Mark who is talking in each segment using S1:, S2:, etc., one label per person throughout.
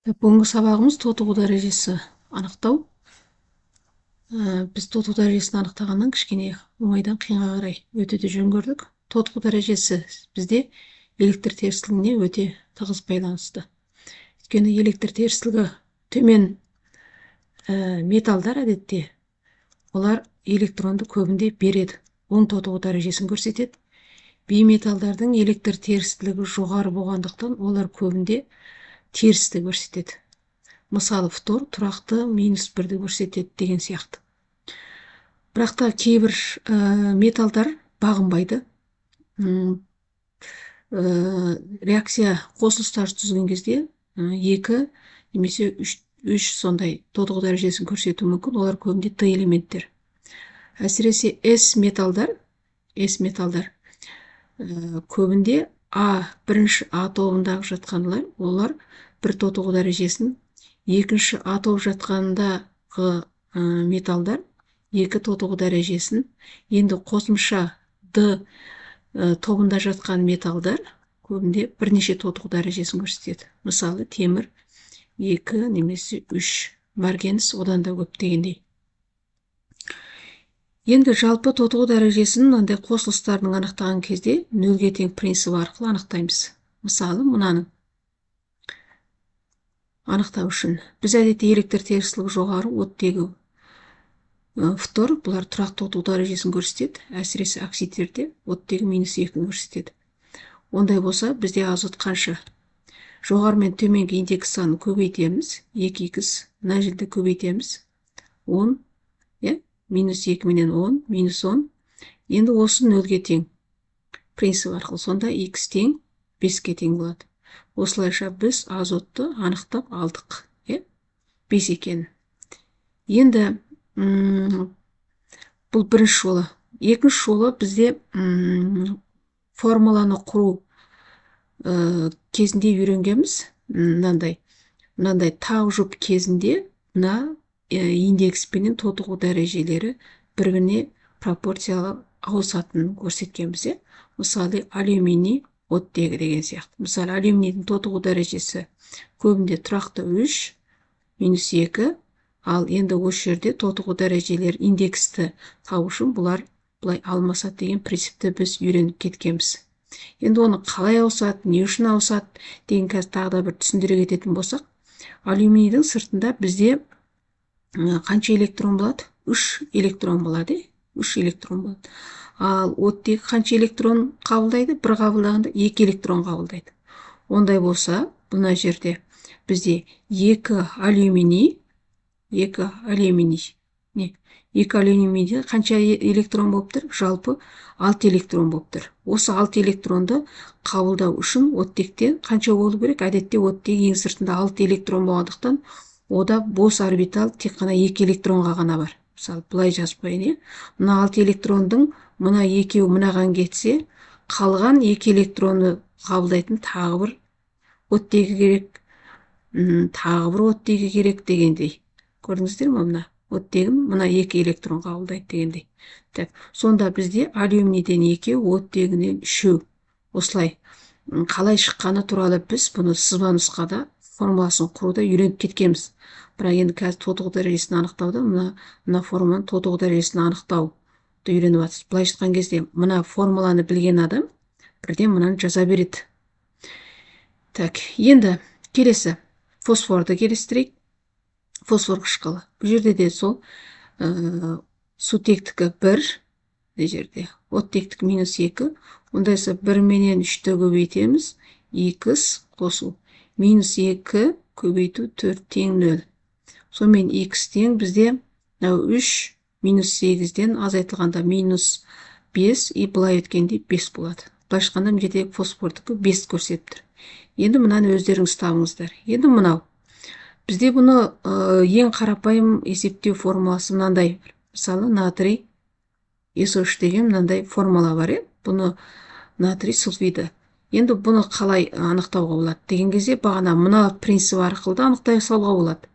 S1: Бүгінгі сабағымыз тотығу дәрежесі анықтау. Біз тотығу дәрежесін анықтағаннан кішкене оңайдан қиынға қарай өтуді жөн көрдік. Тотығу дәрежесі бізде электр терістілігіне өте тығыз байланысты. Өйткені электр терістілігі төмен металдар әдетте олар электронды көбінде береді, оң тотығу дәрежесін көрсетеді. Бейметалдардың электр терістілігі жоғары болғандықтан олар көбінде терісті көрсетеді. Мысалы, фтор тұрақты -1-ді көрсетеді деген сияқты. Бірақ та кейбір металдар бағынбайды. Реакция қосылыстар түзген кезде 2 немесе 3 сондай тотығу дәрежесін көрсетуі мүмкін. Олар көбінде Т элементтер. Әсіресе С металдар, С металдар көбінде А бірінші А тобындағы жатқандар, олар бір тотығу дәрежесін, екінші А тобы жатқандағы металдар екі тотығу дәрежесін, енді қосымша Д тобында жатқан металдар көбінде бірнеше тотығу дәрежесін көрсетеді. Мысалы, темір 2 немесе 3, марганец одан да көп дегендей. Енді жалпы тотығу дәрежесін мынандай қосылыстардың анықтаған кезде нөлге тең принцип арқылы анықтаймыз. Мысалы, мынаны анықтау үшін біз әдетте электр терістілігі жоғары оттегі фтор, бұлар тұрақты тотығу дәрежесін көрсетеді, әсіресе оксидтерде оттегі -2-ні көрсетеді. Ондай болса, бізде азот қанша? Жоғары мен төменгі индекс санын көбейтеміз, 2х, мына жерде көбейтеміз, 10, иә? -2 менен 10, -10. Енді осы нөлге тең принцип арқылы, сонда х тең 5-ке тең болады. Осылайша біз азотты анықтап алдық, иә? 5 екенін. Енді бұл бірінші жолы. Екінші жолы бізде формуланы құру кезінде үйренгенбіз. Мынандай тау жұп кезінде мына индекспенен тотығу дәрежелері бір-біріне пропорциялы ауысатынын көрсеткенбіз, иә? Мысалы, алюминий оттегі деген сияқты. Мысалы, алюминийдің тотығу дәрежесі көбінде тұрақты 3, -2, ал енді осы жерде тотығу дәрежелері индексті табу үшін бұлар былай алмасады деген принципті біз үйреніп кеткенбіз. Енді оны қалай ауысады, не үшін ауысады деген қазір тағы да бір түсіндіре кететін болсақ, алюминийдің сыртында бізде қанша электрон болады? 3 электрон болады, е? 3 электрон болады. Ал оттегі қанша электрон қабылдайды? Бір қабылдағанда 2 электрон қабылдайды. Ондай болса, мына жерде бізде 2 алюминий, 2 алюминий, не? 2 алюминийде қанша электрон болып тұр? Жалпы 6 электрон болып тұр. Осы 6 электронды қабылдау үшін оттекте қанша болу керек? Әдетте оттек ең сыртында 6 электрон болғандықтан, ода бос орбитал тек қана 2 электронға ғана бар. Мысалы, былай жазып қояйын, иә? Мына 6 электрондың мына екеуі мынаған кетсе, қалған 2 электронды қабылдайтын тағы бір оттегі керек, тағы бір оттегі керек дегендей. Көрдіңіздер ме, мына оттегін мына 2 электрон қабылдайды дегендей. Так, сонда бізде алюминийден 2, оттегінен 3. Осылай қалай шыққаны туралы біз бұны сызба нұсқада формуласын құруда үйреніп кеткенбіз. Бірақ енді қазір тотығу дәрежесін анықтауда мына формуланың тотығу дәрежесін анықтауды үйреніп жатырмыз. Былайша айтқан кезде мына формуланы білген адам бірден мынаны жаза береді. Так, енді келесі фосфорды келістірейік. Фосфор қышқылы. Бұл жерде де сол сутектікі 1, мына жерде оттектікі -2. Онда болса 1 менен 3-ті көбейтеміз, х қосу -2 көбейту 4 тең 0. Сонымен х тең бізде мынау 3 -8-ден азайтылғанда -5, и былай өткенде 5 болады. Былайша айтқанда мына жерде фосфордікі 5 көрсетіп тұр. Енді мынаны өздеріңіз табыңыздар. Енді мынау. Бізде бұны ең қарапайым есептеу формуласы мынандай. Мысалы, натрий СО3 деген мынандай формула бар, е? Бұны натрий сульфиді. Енді бұны қалай анықтауға болады деген кезде бағана мына принцип арқылы да анықтай салуға болады.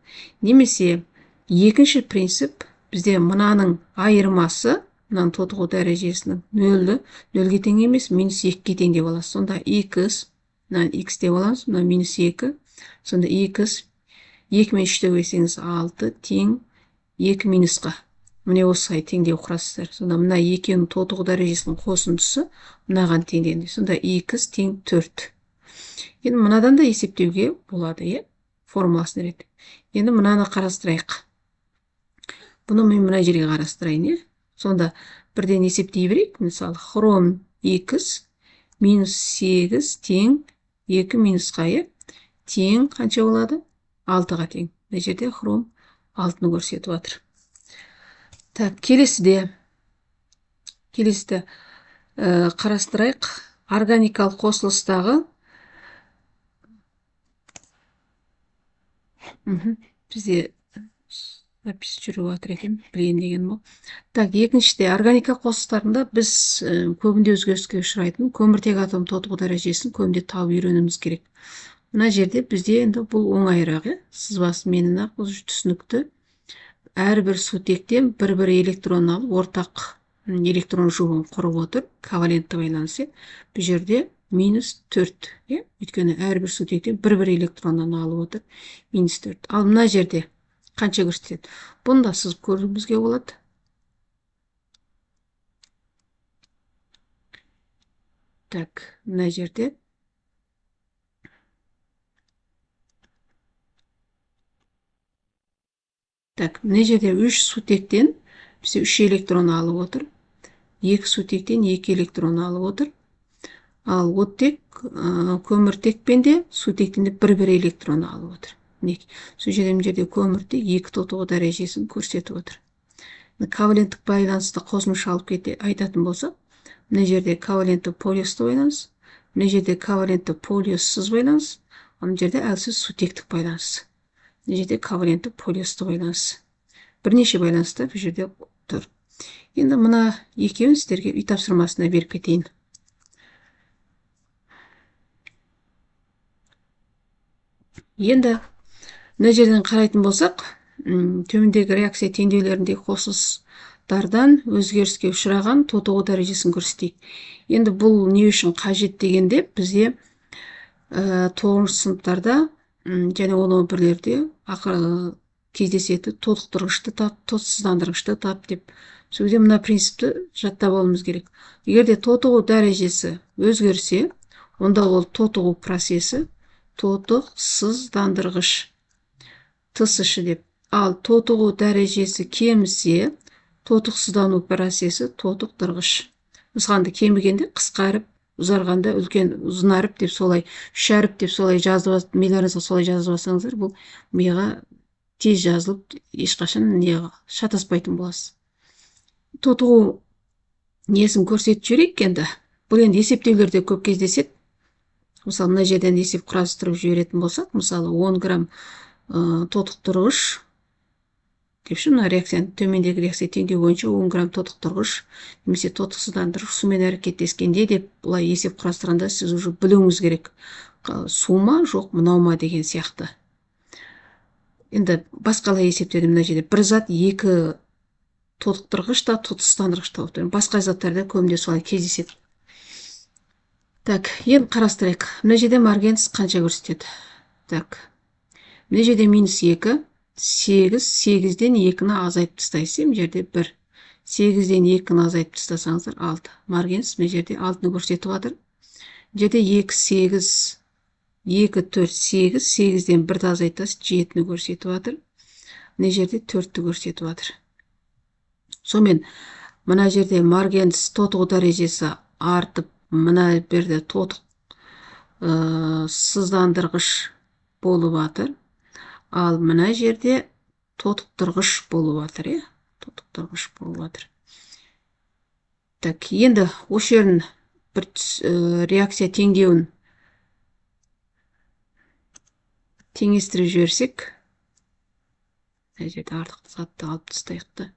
S1: Немесе екінші принцип бізде мынаның айырмасы, мынаның тотығу дәрежесінің нөлді, нөлге тең емес, -2-ге тең деп аласыз. Сонда х, мынаны х деп аламыз, мына -2, сонда х 2 мен 3-ті көбейтсеңіз 6 тең 2 минусқа. Міне осылай теңдеу құрасыздар. Сонда мына екеуінің тотығу дәрежесінің қосындысы мынаған тең дегенде. Сонда х тең 4. Енді мынадан да есептеуге болады, иә? Формуласын реттеп. Енді мынаны қарастырайық. Бұны мен мына жерге қарастырайын, иә? Сонда бірден есептей берейік. Мысалы, хром х минус 8 тең 2 минусқа, иә? Тең қанша болады? 6-ға тең. Мына жерде хром 6-ны көрсетіп жатыр. Так, келесіде қарастырайық. Органикалық қосылыстағы бізде запись жүріп жатыр екен, білейін деген бұл. Так, екіншіде органика қосылыстарында біз көбінде өзгеріске ұшырайтын көміртек атом тотығу дәрежесін көбінде тауып үйренуіміз керек. Мына жерде бізде енді бұл оңайырақ, иә? Сызбасыменен ақ түсінікті. Әрбір сутектен бір-бір электрон алып, ортақ электрон жұбын құрып отыр. Ковалентті байланыс, иә? Бұл жерде минус 4, иә? Өйткені әрбір сутектен бір-бір электроннан алып отыр. Минус 4. Ал мына жерде қанша көрсетеді? Бұны да сызып көруімізге болады. Так, мына жерде так, мына жерде 3 сутектен бізде 3 электрон алып отыр. 2 сутектен 2 электрон алып отыр. Ал оттек, көміртекпен де сутектен де бір-бір электрон алып отыр. Мінекей, сол жерде мына жерде көміртек 2 тотығу дәрежесін көрсетіп отыр. Коваленттік байланысты қосымша алып кете айтатын болсақ, мына жерде ковалентті полюсті байланыс, мына жерде ковалентті полюссыз байланыс, ал мына жерде әлсіз сутектік байланыс. Мына жерде ковалентті полюсті байланыс. Бірнеше байланыстар бұл жерде тұр. Енді мына екеуін сіздерге үй тапсырмасына беріп кетейін. Енді мына жерден қарайтын болсақ, төмендегі реакция теңдеулеріндегі қосылыстардан өзгеріске ұшыраған тотығу дәрежесін көрсетейік. Енді бұл не үшін қажет дегенде, бізде 9-шы сыныптарда және 10-11-лерде ақыры кездесетін тотықтырғышты тап, тотсыздандырғышты тап деп. Сол кезде мына принципті жаттап алуымыз керек. Егер де тотығу дәрежесі өзгерсе, онда ол тотығу процесі тотықсыздандырғыш ТСШ деп. Ал тотығу дәрежесі кемісе, тотықсыздану процесі тотықтырғыш. Мысалға, кемігенде қысқа әріп, ұзарғанда үлкен ұзын әріп деп солай, үш әріп деп солай жазып, миларыңызға солай жазып алсаңыздар, бұл миға тез жазылып, ешқашан шатаспайтын боласыз. Тотығу несін көрсетіп жіберейік енді. Бұл енді есептеулерде көп кездеседі. Мысалы, мына жерден есеп құрастырып жіберетін болсақ, мысалы, 10 грамм тотықтырғыш деп ше, мына реакцияны төмендегі реакция теңдеу бойынша 10 грамм тотықтырғыш немесе тотықсыздандырғыш сумен әрекеттескенде деп былай есеп құрастырғанда сіз уже білуіңіз керек, су ма, жоқ мынау ма деген сияқты. Енді басқалай есептеуде мына жерде бір зат екі тотықтырғыш та тотықсыздандырғыш та болып тұр. Басқа заттарда көбінде солай кездеседі. Так, енді қарастырайық. Мына жерде маргенс қанша көрсетеді? Так, мына жерде минус 2, 8, 8-ден 2-ні азайтып тастайсыз, мына жерде 1. 8-ден 2-ні азайтып тастасаңыздар 6. Маргенс мына жерде 6-ны көрсетіп жатыр. Мына жерде 2, 8, 2, 4, 8, 8-ден 1-ді азайтасыз, 7-ні көрсетіп жатыр. Мына жерде 4-ті көрсетіп жатыр. Сонымен мына жерде маргенс тотығу дәрежесі артып, мына жерде тотық сыздандырғыш болып жатыр. Ал мына жерде тотықтырғыш болып жатыр, иә? Тотықтырғыш болып жатыр. Так, енді осы жерін бір реакция теңдеуін теңестіріп жіберсек, мына жерде артық затты алып тастайық та.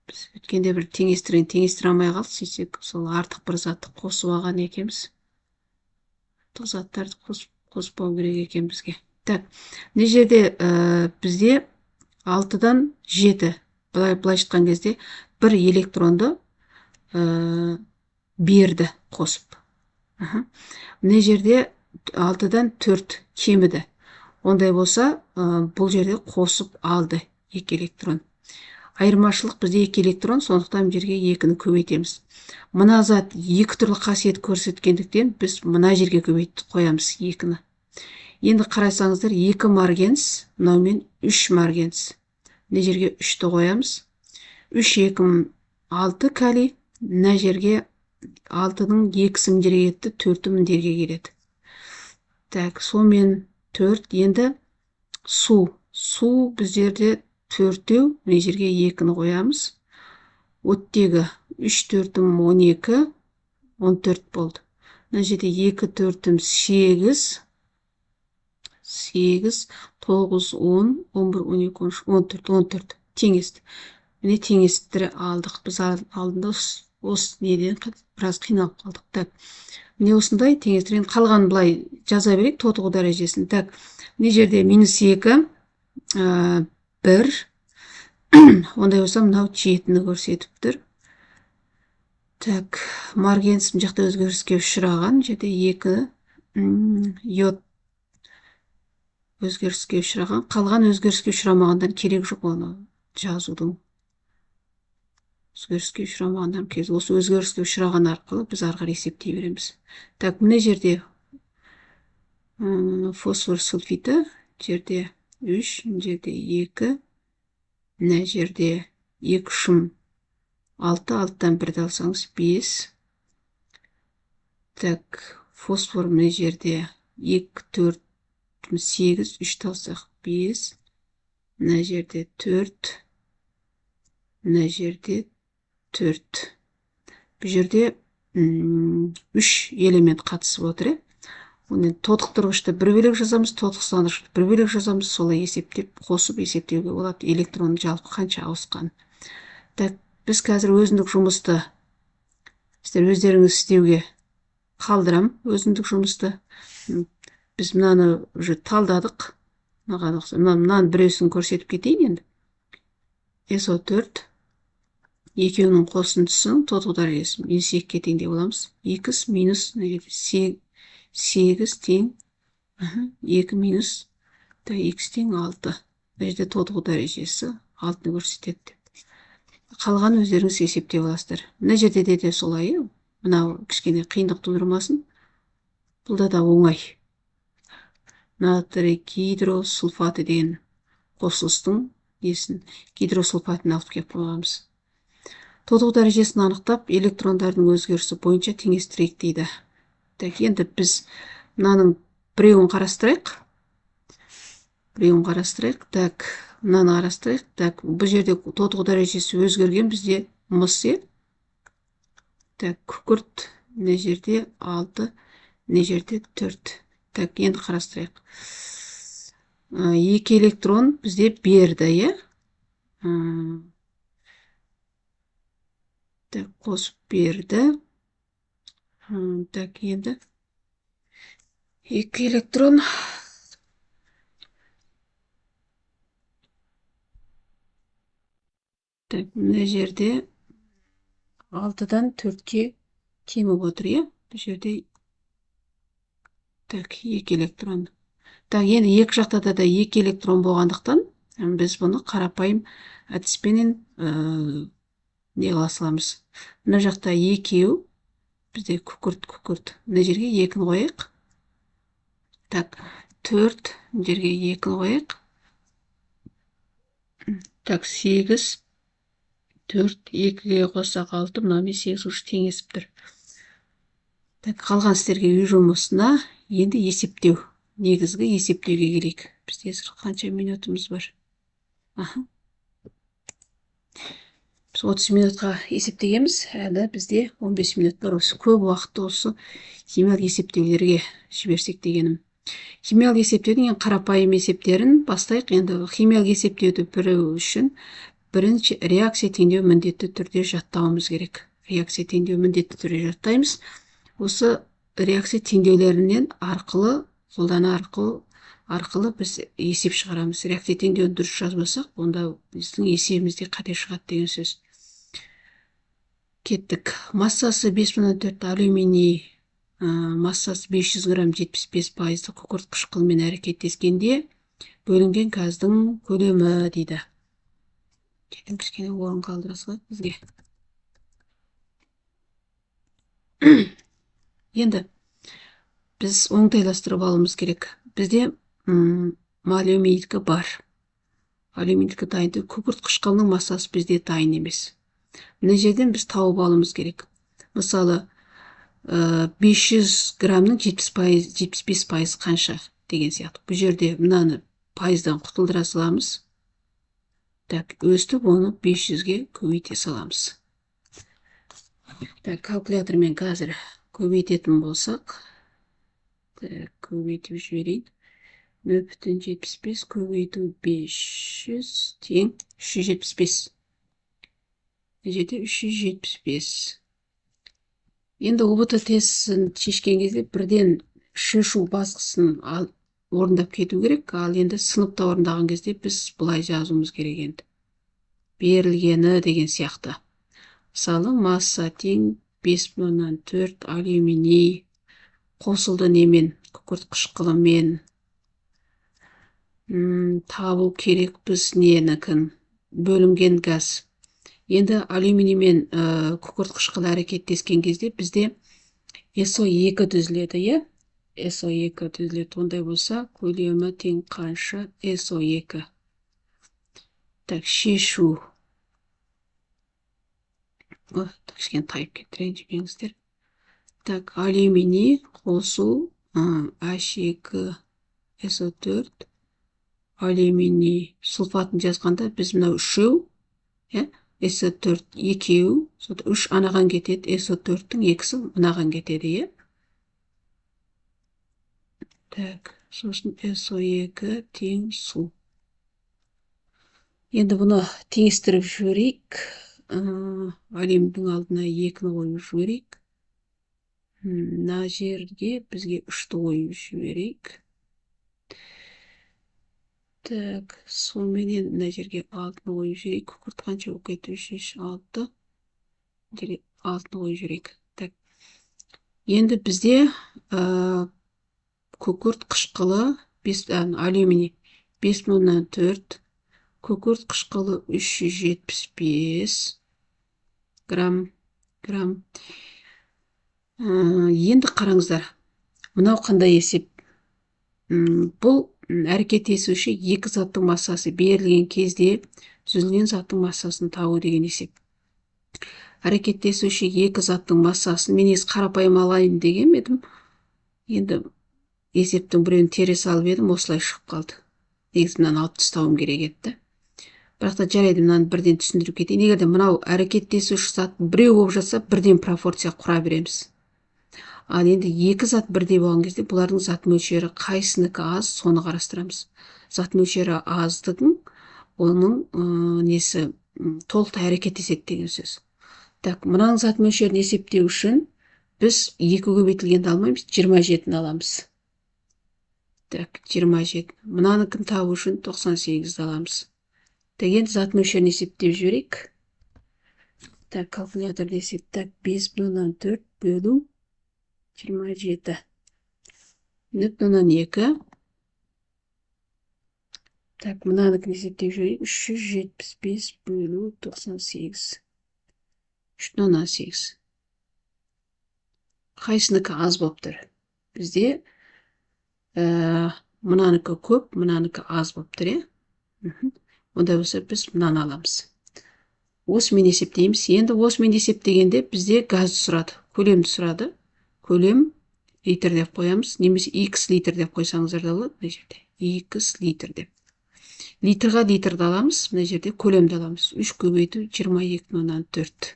S1: Біз өткенде бір теңестіре алмай қалдық, сөйтсек сол артық бір затты қосып алған екенбіз. Артық заттарды қоспау керек екен бізге. Так, мына жерде бізде 6-дан 7, былай айтқан кезде бір электронды берді қосып. Мына жерде 6-дан 4 кеміді. Ондай болса, бұл жерде қосып алды 2 электрон. Айырмашылық бізде 2 электрон, сондықтан бұл жерге 2-ні көбейтеміз. Мына зат 2 түрлі қасиет көрсеткендіктен біз мына жерге көбейтіп қоямыз 2-ні. Енді қарасаңыздар, 2 маргенс, мынаумен 3 маргенс. Мына жерге 3-ті қоямыз. 3, 2, 6 калий, мына жерге 6-ның 2-сі мына жерге кетті, 4-і мына жерге келеді. Так, сонымен 4, енді су. Су біздерде 4-теу, мына жерге 2-ні қоямыз. Оттегі 3 төртім 12, 14 болды. Мына жерде 2 төртім 8, 8, 9, 10, 11, 12, 13, 14, 14 теңесті. Міне теңестіре алдық. Біз алдында осы неден біраз қиналып қалдық. Так, міне осындай теңестірген. Қалғанын былай жаза берейік, тотығу дәрежесін. Так, мына жерде минус 2, 1. Ондай болса мынау 7-ні көрсетіп тұр. Так, маргенс мына жақта өзгеріске ұшыраған. Мына жерде 2, йод өзгеріске ұшыраған. Қалған өзгеріске ұшырамағандан керек жоқ оны жазудың. Өзгеріске ұшырамағандан керек. Осы өзгеріске ұшыраған арқылы біз ары қарай есептей береміз. Так, мына жерде фосфор сульфиті, жерде 3, мына жерде 2, мына жерде 2 шым 6, 6-дан 1-ді алсаңыз 5. Так, фосфор мына жерде 2, 4, 8, 3-ті алсақ 5, мына жерде 4, мына жерде 4. Бұл жерде 3 элемент қатысып отыр, е? Оны тотықтырғышты бір бөлек жазамыз, тотықсыздандырғышты бір бөлек жазамыз, солай есептеп, қосып есептеуге болады, электрон жалпы қанша ауысқан. Так, біз қазір өзіндік жұмысты сіздер өздеріңіз істеуге қалдырам, өзіндік жұмысты. Біз мынаны уже талдадық. Мынаған ұқсап, мынаның біреусін көрсетіп кетейін енді. СО4 екеуінің қосындысының тотығу дәрежесі минус 2-ге тең деп аламыз. Х минус мына жерде 8 тең, 2 минус х тең 6. Мына жерде тотығу дәрежесі 6-ны көрсетеді деп. Қалған өздеріңіз есептеп аласыздар. Мына жерде де солай, мынау кішкене қиындық тудырмасын. Бұлда да оңай. Натрий гидросульфаты деген қосылыстың несін, гидросульфатын алып келіп қойғанбыз. Тотығу дәрежесін анықтап, электрондардың өзгерісі бойынша теңестірейік дейді. Так, енді біз мынаның біреуін қарастырайық. Біреуін қарастырайық. Так, мынаны қарастырайық. Так, бұл жерде тотығу дәрежесі өзгерген бізде мыс, е? Так, күкірт мына жерде 6, мына жерде 4. Так, енді қарастырайық. 2 электрон бізде берді, е? Так, қосып берді. Так, енді 2 электрон. Так, мына жерде 6-дан 4-ке кеміп отыр, е? Бұл жерде так, 2 электрон. Так, енді екі жақта да 2 электрон болғандықтан біз бұны қарапайым әдіспенен не қыла саламыз. Мына жақта екеу, бізде күкірт, күкірт. Мына жерге 2-ні қояйық. Так, 4, мына жерге 2-ні қояйық. Так, 8, 4, 2-ге қоссақ 6, мынамен 8 уже теңесіп тұр. Так, қалған сіздерге үй жұмысына енді есептеу. Негізгі есептеуге келейік. Бізде қанша минутымыз бар? Аха. Біз 30 минутқа есептегенбіз, әлі бізде 15 минут бар. Осы көп уақытты осы химиялық есептеулерге жіберсек дегенім. Химиялық есептеудің ең қарапайым есептерін бастайық. Енді химиялық есептеуді білу үшін бірінші реакция теңдеу міндетті түрде жаттауымыз керек. Реакция теңдеу міндетті түрде жаттаймыз. Осы реакция теңдеулерінен арқылы, қолдана арқылы біз есеп шығарамыз. Реакция теңдеуін дұрыс жазбасақ, онда біздің есебімізде қате шығады деген сөз. Кеттік. Массасы 5,4 алюминий Массасы 500 грамм 75% күкірт қышқылымен әрекеттескенде бөлінген газдың көлемі дейді. Жерден кішкене орын қалдыра салайық бізге. Енді біз оңтайластырып алуымыз керек. Бізде алюминийдікі бар. Алюминийдікі дайын. Күкірт қышқылының массасы бізде дайын емес. Мына жерден біз тауып алуымыз керек. Мысалы, 500 граммның 75% қанша деген сияқты. Бұл жерде мынаны пайыздан құтылдыра саламыз. Так, өстіп оны 500-ге көбейте саламыз. Так, калькулятормен қазір көбейтетін болсақ, так, көбейтіп жіберейін. 0,75 көбейту 500 тең 375. Мына жерде 375. Енді ҰБТ тестін шешкен кезде бірден шешу басқысын орындап кету керек. Ал енді сыныпта орындаған кезде біз былай жазуымыз керек енді. Берілгені деген сияқты. Мысалы, масса тең 5,4 алюминий қосылды немен, күкірт қышқылымен. Табу керек біз ненікін, бөлінген газ. Енді алюминий мен күкірт қышқылы әрекеттескен кезде бізде СО2 түзіледі, иә? СО2 түзіледі. Ондай болса, көлемі тең қанша СО2. Так, шешу. Кішкене тайып кетті, ренжімеңіздер. Так, алюминий қосу H2 SO4 алюминий сульфатын жазғанда біз мынау үшеу, иә? SO4 екеу, сонда үш анаған кетеді, SO4-тің екісі мынаған кетеді, иә? Так, сосын SO2 тең су. Енді бұны теңестіріп жіберейік. Алюминийдің алдына 2-ні қойып жіберейік. Мына жерге бізге 3-ті қойып жіберейік. Так, суменен мына жерге 6-ны қойып жіберейік. Күкірт қанша болып кетті? 3, 3, 6. Мына жерге 6-ны қойып жіберейік. Так. Енді бізде күкірт қышқылы алюминий 5,4, күкірт қышқылы 375 грамм. Енді қараңыздар, мынау қандай есеп? Бұл әрекеттесуші екі заттың массасы берілген кезде түзілген заттың массасын табу деген есеп. Әрекеттесуші екі заттың массасын мен негізі қарапайым алайын деген едім. Енді есептің біреуін тере салып едім, осылай шығып қалды. Негізі мынаны алып тастауым керек еді. Бірақ та жарайды, мынаны бірден түсіндіріп кетейін. Егер де мынау әрекеттесуші зат біреу болып жатса, бірден пропорция құра береміз. Ал енді екі зат бірдей болған кезде бұлардың зат мөлшері қайсынікі аз, соны қарастырамыз. Зат мөлшері аздығын оның несі толықтай әрекеттеседі деген сөз. Так, мынаның зат мөлшерін есептеу үшін біз 2 көбейтілгенді алмаймыз, 27-ні аламыз. Так, 27. Мынаныкін табу үшін 98-ді аламыз. Так, енді зат мөлшерін есептеп жіберейік. Так, калькуляторда есептеп 5,4 бөлу 27. 0,2. Так, мынаныкін есептеп жіберейік. 375 бөлу 98. 3,8. Қайсынікі аз болып тұр? Бізде мынанікі көп, мынанікі аз болып тұр, иә? Ондай болса біз мынаны аламыз. Осымен есептейміз. Енді осымен есептегенде бізде газды сұрады, көлемді сұрады. Көлем литр деп қоямыз, немесе x литр деп қойсаңыздар да болады. Мына жерде x литр деп. Литрға литрді аламыз, мына жерде көлемді аламыз. 3 көбейту 22,4.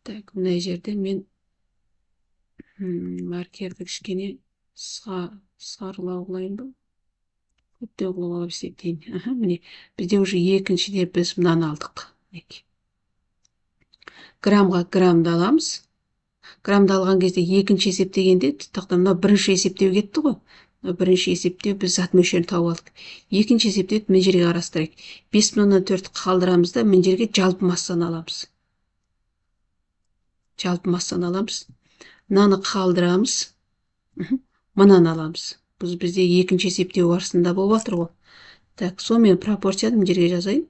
S1: Так, мына жерде мен маркерді кішкене сарылау қылайын ба? Көптеу қылып алып есептейін. Аха, міне, бізде уже екіншіде біз мынаны алдық. Мінекей. Граммға граммды аламыз. Граммды алған кезде екінші есептегенде, тақта мынау бірінші есептеу кетті ғой. Мынау бірінші есептеу біз зат мөлшерін тауып алдық. Екінші есептеуді мына жерге қарастырайық. 5,4 қалдырамыз да, мына жерге жалпы массаны аламыз. Жалпы массаны аламыз. Мынаны қалдырамыз, мынаны аламыз. Бұл бізде екінші есептеу барысында болып жатыр ғой. Так, сонымен пропорцияны мына жерге жазайын.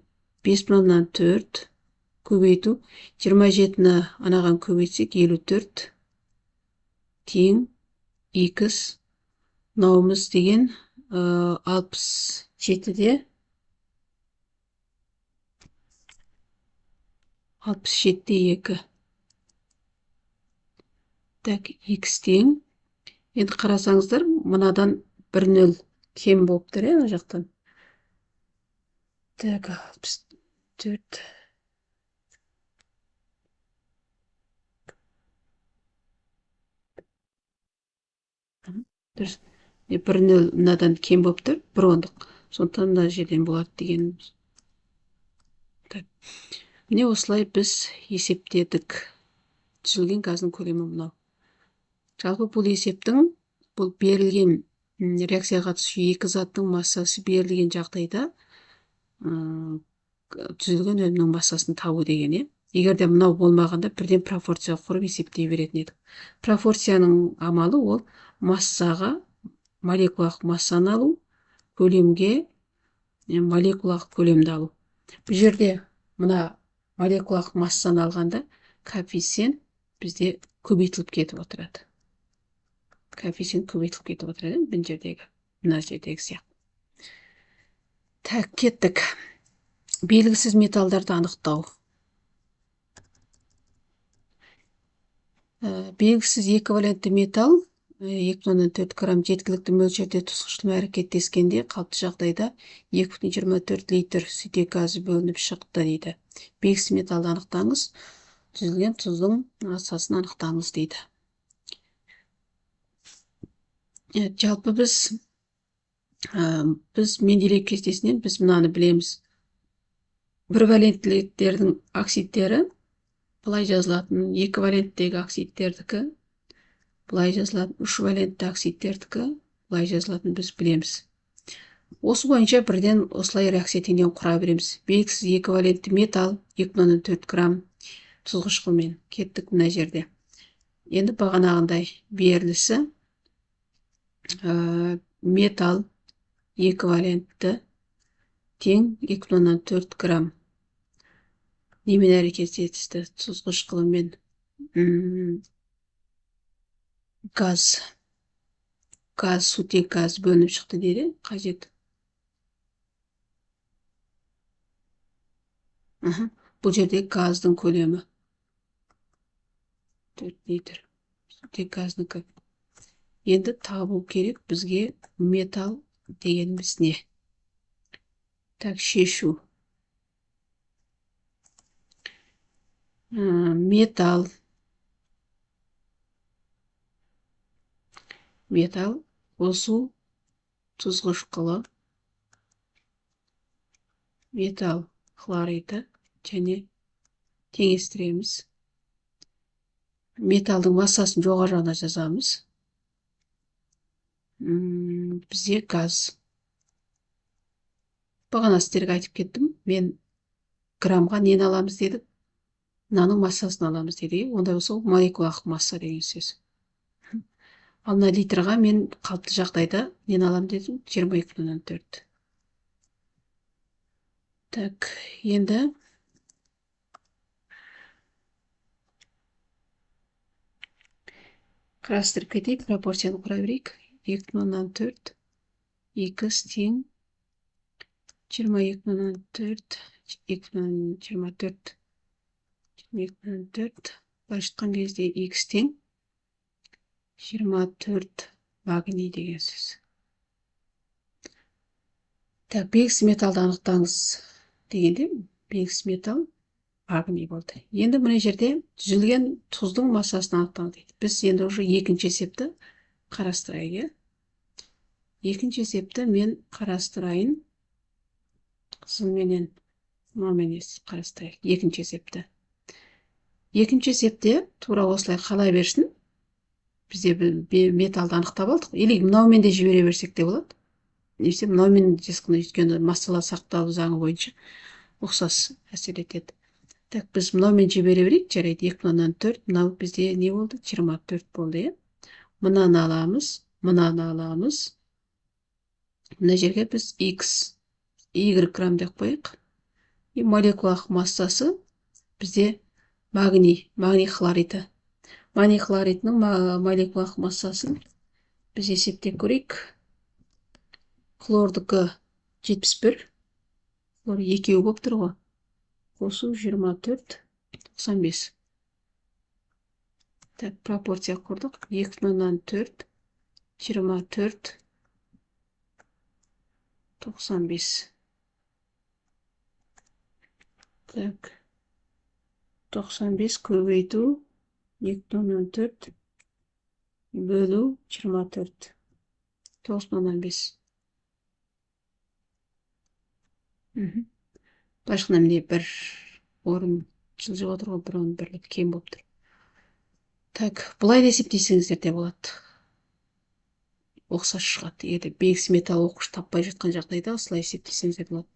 S1: 5,4 көбейту 27-ні анаған көбейтсек 54 тең х. Мынауымыз деген 67-де 67,2. Так, х тең. Енді қарасаңыздар, мынадан 1,0 кем болып тұр, ана жақтан. Так, 64. Дұрыс. 1,0 мынадан кем болып тұр, 1 ондық. Сондықтан мына жерден болады деген. Так. Міне осылай біз есептедік. Түзілген газдың көлемі мынау. Жалпы бұл есептің, бұл берілген реакцияға қатысушы екі заттың массасы берілген жағдайда түзілген өнімнің массасын табу деген. Егер де мынау болмағанда бірден пропорция құрып есептей беретін едік. Пропорцияның амалы ол массаға молекулалық массаны алу, көлемге молекулалық көлемді алу. Бұл жерде мына молекулалық массаны алғанда коэффициент бізде көбейтіліп кетіп отырады. Коэффициент көбейтіліп кетіп отырады, мына жердегі, мына жердегі сияқты. Так, кеттік. Белгісіз металдарды анықтау. Белгісіз екі валентті металл 2,4 грамм жеткілікті мөлшерде тұз қышқылмен әрекеттескенде қалыпты жағдайда 2,24 литр сутек газы бөлініп шықты дейді. Белгісіз металды анықтаңыз, түзілген тұздың массасын анықтаңыз дейді. Жалпы біз Менделеев кестесінен біз мынаны білеміз. Бір валенттіліктердің оксидтері былай жазылатын, екі валенттегі оксидтердікі былай жазылатын, үш валентті оксидтердікі былай жазылатын біз білеміз. Осы бойынша бірден осылай реакция теңдеуін құра береміз. Белгісіз екі валентті металл 2,4 грамм тұз қышқылмен. Кеттік мына жерде. Енді бағанағындай берілісі металл екі валентті тең 2,4 грамм. Немен әрекет етісті? Тұз қышқылымен газ, сутек газ бөлініп шықты дейді. Қажет. Бұл жерде газдың көлемі 4 литр. Сутек газдікі. Енді табу керек бізге металл дегеніміз не? Так, шешу. Металл. Металл қосу тұз қышқылы, металл хлориді және теңестіреміз. Металдың массасын жоғары жағына жазамыз. Бізде газ. Бағана сіздерге айтып кеттім, мен граммға нені аламыз дедік? Мынаның массасын аламыз дедік. Онда болса ол молекулалық масса деген сөз. Ал мына литрға мен қалыпты жағдайда нені аламын дедім? 22,4. Так, енді қарастырып кетейік, пропорцияны құра берейік. 2,4 х тең 22,4, 2,24, 22,4. Былайша айтқан кезде х тең 24 магний деген сөз. Так, белгісіз металды анықтаңыз дегенде белгісіз металл магний болды. Енді мына жерде түзілген тұздың массасын анықтаңыз дейді. Біз енді уже екінші есепті қарастырайық, иә? Екінші есепті мен қарастырайын. Қызылменен мынамен қарастырайық екінші есепті. Екінші есепте тура осылай қала берсін. Бізде металды анықтап алдық. Или мынаумен де жібере берсек те болады. Немесе мынаумен жесқын, өйткені массалар сақталу заңы бойынша ұқсас әсер етеді. Так, біз мынаумен жібере берейік, жарайды, 2,4, мынау бізде не болды? 24 болды, иә? Мынаны аламыз, мынаны аламыз. Мына жерге біз x, y грамм деп қояйық. И молекулалық массасы бізде магний, магний хлориді. Магний хлоридінің молекулалық массасын біз есептеп көрейік. Хлордікі 71, хлор екеуі болып тұр ғой. Қосу 24, 95. Так, пропорция құрдық. 2,4, 24, 95. Так, 95 көбейту 2,4 бөлу 24, 9,5. Былайша айтқанда, міне бір орын жылжып отыр ғой, бір орын бірлік кем болып тұр. Так, былай да есептесеңіздер де болады. Ұқсас шығады. Егер де белгісіз металл оқушы таппай жатқан жағдайда осылай есептесеңіздер болады.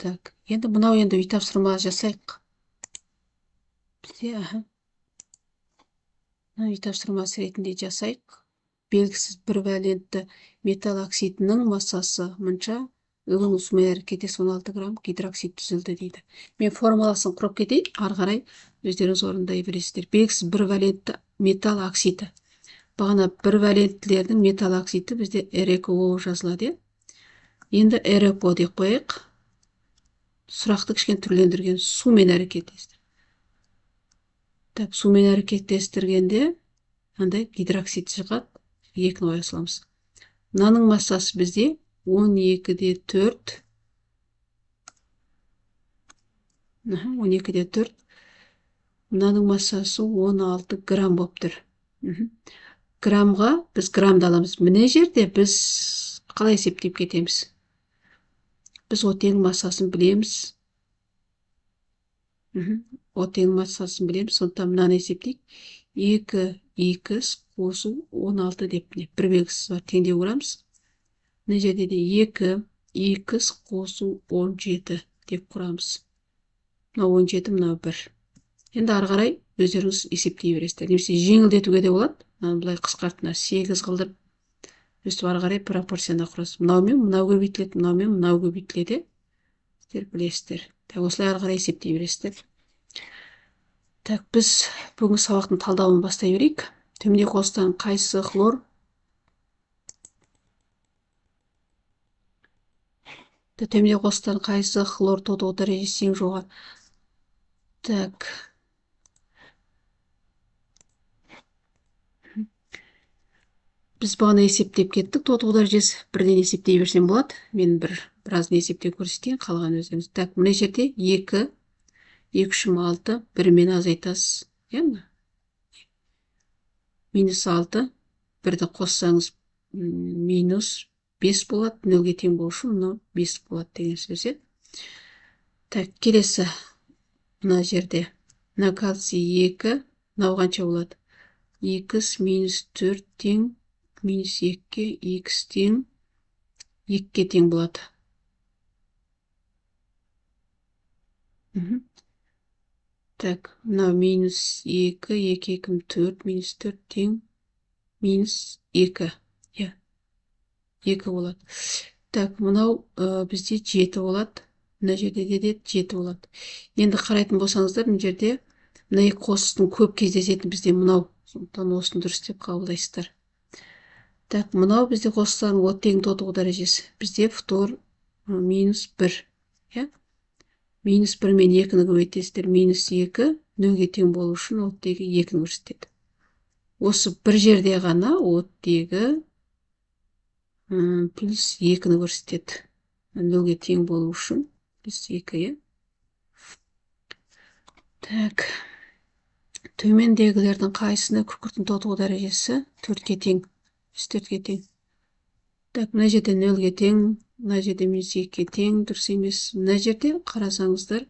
S1: Так, енді мынау енді үй тапсырма жасайық. Бізде, аха. Мына үй тапсырмасы ретінде жасайық. Белгісіз бір валентті металл оксидінің массасы мынша, бүгін сумен әрекеттес 16 грамм гидроксид түзілді дейді. Мен формуласын құрып кетейін, ары қарай өздеріңіз орындай бересіздер. Белгісіз бір валентті металл оксиді. Бағана бір валенттілердің металл оксиді бізде РКО жазылады, иә? Енді РКО деп қояйық. Сұрақты кішкене түрлендірген, сумен әрекеттестір. Так, сумен әрекеттестіргенде қандай гидроксид шығады? Екіні қоя саламыз. Мынаның массасы бізде 12,4. 12,4. Мынаның массасы 16 грамм болып тұр. Граммға біз граммды аламыз. Мына жерде біз қалай есептеп кетеміз? Біз оттегінің массасын білеміз. Оттегінің массасын білеміз. Сондықтан мынаны есептейік. 2 х қосу 16 деп міне бір белгісіз бар, теңдеу құрамыз. Мына жерде де 2 х қосу 17 деп құрамыз. Мынау 17, мынау 1. Енді ары қарай өздеріңіз есептей бересіздер. Немесе жеңілдетуге де болады. Мынаны былай қысқартып, мына 8 қылдырып, өстіп ары қарай пропорцияны құрасыз. Мынаумен мынау көбейтіледі, мынаумен мынау көбейтіледі. Сіздер білесіздер. Так, осылай ары қарай есептей бересіздер. Так, біз бүгінгі сабақтың талдауын бастай берейік. Төменде қосылған қайсы хлор? Төменде қосылған қайсы хлор тотығу дәрежесі ең жоғары? Так. Біз бағана есептеп кеттік, тотығу дәрежесі бірден есептей берсем болады. Мен біразын есептеп көрсетейін, қалған өздеріңіз. Так, мына жерде 2, 2, 3, 6, бірмен азайтасыз, иә, мына. Минус 6, бірді қоссаңыз минус 5 болады, нөлге тең болу үшін мынау 5 болады деген сөз, иә. Так, келесі мына жерде мына кальций 2, мынау қанша болады? 2 минус 4 тең минус 2-ге, х тең 2-ге тең болады. Так, мынау минус 2, 2, 2, 4, минус 4 тең минус 2. Иә, 2 болады. Так, мынау бізде 7 болады. Мына жерде де 7 болады. Енді қарайтын болсаңыздар, мына жерде мына екі қосыстың көп кездесетін бізде мынау. Сондықтан осыны дұрыс деп қабылдайсыздар. Так, мынау бізде қосыстардың оттегінің тотығу дәрежесі. Бізде фтор минус 1. Иә? Минус 1 мен 2-ні көбейтесіздер. Минус 2 нөлге тең болу үшін оттегі 2-ні көрсетеді. Осы бір жерде ғана оттегі плюс 2-ні көрсетеді. Нөлге тең болу үшін плюс 2, иә? Так. Төмендегілердің қайсысына күкірттің тотығу дәрежесі 4-ке тең? 4-ке тең. Так, мына жерде 0-ге тең, мына жерде минус 2-ге тең, дұрыс емес. Мына жерде қарасаңыздар,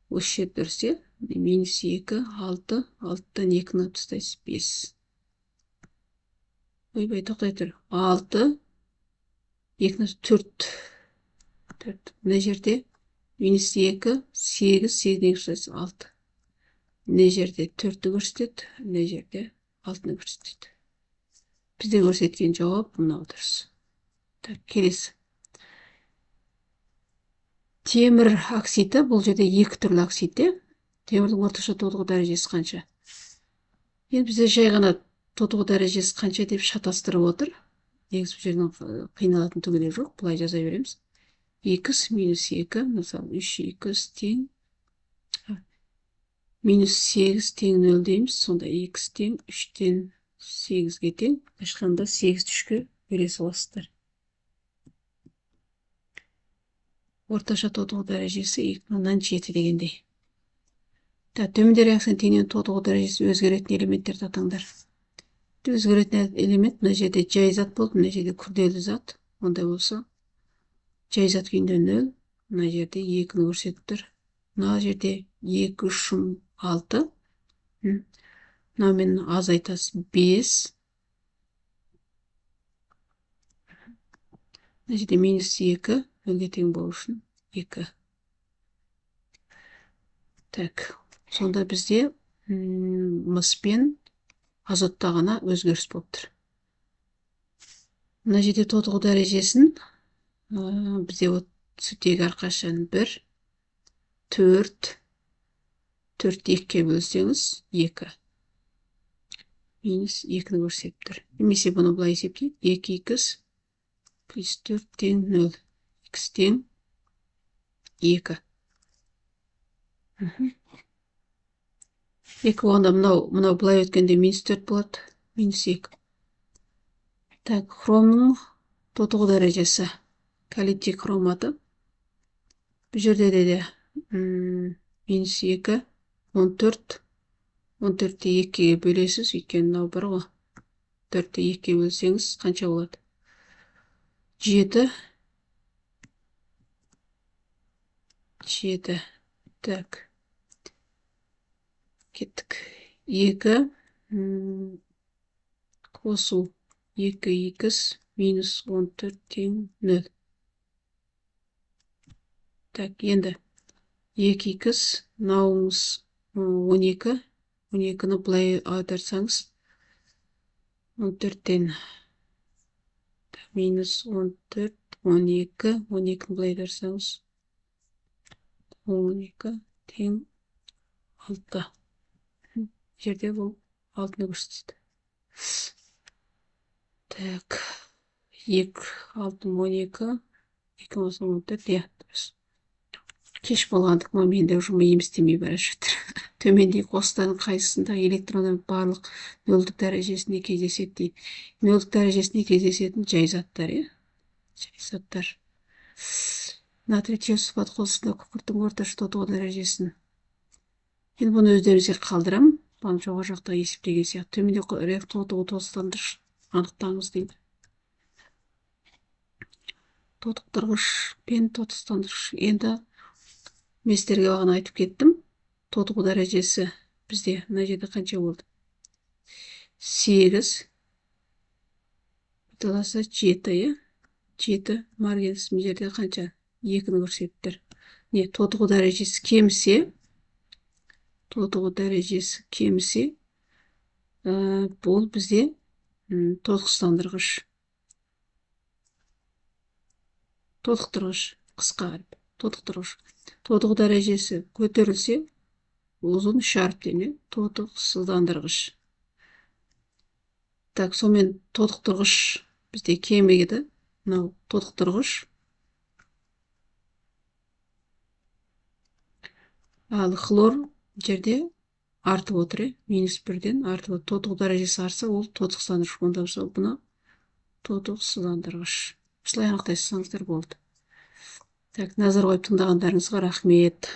S1: осы жер дұрыс, иә? Минус 2, 6, 6-тан 2-ні алып тастайсыз, 5. Ойбай, тоқтай тұр. 6, 2-ні 4. 4. Мына жерде минус 2, 8, 8-дің 2 пайызы 6. Мына жерде 4-ті көрсетеді, мына жерде 6-ны көрсетеді. Бізде көрсеткен жауап мынау дұрыс. Так, келесі. Темір оксиді, бұл жерде екі түрлі оксид, темірдің орташа тотығу дәрежесі қанша? Енді бізде жай ғана тотығу дәрежесі қанша деп шатастырып отыр. Негізі бұл жерден қиналатын түгі де жоқ, былай жаза береміз. 2 минус 2, мысалы 3 тең минус 8 тең 0 дейміз. Сонда 2 тең 3-тен 8-ге тең. Ешқанда 8-ді 3-ке бөле саласыздар. Орташа тотығу дәрежесі 2,7 дегендей. Төменде реакцияның теңнен тотығу дәрежесі өзгеретін элементтерді атаңдар. Өзгеретін элемент мына жерде жай зат болды, мына жерде күрделі зат. Ондай болса, жай зат күйінде 0, мына жерде 2-ні көрсетіп тұр. Мына жерде 2, 3, 6. Мынамен азайтасыз 5. Мына жерде минус 2, нөлге тең болу үшін 2. Так, сонда бізде мыс пен азотта ғана өзгеріс болып тұр. Мына жерде тотығу дәрежесін бізде сутегі әрқашан 1, 4, 4 2-ге бөлсеңіз 2. Минус 2-ні көрсетіп тұр. Немесе бұны былай есептейік. 2 х плюс 4 тең 0. Х тең 2. 2 болғанда мынау былай өткенде минус 4 болады, минус 2. Так, хромның тотығу дәрежесі. Калий дихроматы. Бұл жерде де минус 2, 14. 14-ті 2-ге бөлесіз, өйткені мынау бір ғой. 4-ті 2-ге бөлсеңіз қанша болады? 7. 7. Так. Кеттік. 2 қосу 2 х минус 14 тең 0. Так, енді 2 х мынауыңыз 12. 12-ні былай аударсаңыз 14-тен минус 14, 12, 12-ні былай аударсаңыз 12 тең 6. Жерде бұл 6-ны көрсетеді. Так, 2, 6, 12, 2 болса 14, иә, дұрыс. Кеш болғандық ма, менде уже миым істемей бара жатыр. Төмендегі қосындардың қайсысында электронның барлық нөлдік дәрежесінде кездеседі дейді. Нөлдік дәрежесінде кездесетін жай заттар, иә? Жай заттар. Натрий тиосульфат қосындысында күкірттің орташа тотығу дәрежесін. Енді бұны өздеріңізге қалдырамын. Бұны жоғары жақта есептеген сияқты. Төменде тотығу тотықтырғыш анықтаңыз дейді. Тотықтырғыш пен тотықсыздандырғыш. Енді мен сіздерге бағана айтып кеттім. Тотығу дәрежесі бізде мына жерде қанша болды? 8. Бұталаса 7, иә? 7 маргенс мына жерде қанша? 2-ні көрсетіп тұр. Не, тотығу дәрежесі кемісе, тотығу дәрежесі кемісе, бұл бізде тотықсыздандырғыш. Тотықтырғыш, қысқа әріп, тотықтырғыш. Тотығу дәрежесі көтерілсе, ұзын үш әріптен, тотықсыздандырғыш. Так, сонымен тотықтырғыш бізде кемігі, мынау тотықтырғыш. Ал хлор жерде артып отыр, минус 1-ден артып отыр. Тотығу дәрежесі артса, ол тотықсыздандырғыш. Онда мысалы бұны тотықсыздандырғыш. Осылай анықтай салсаңыздар болды. Так, назар қойып тыңдағандарыңызға рахмет.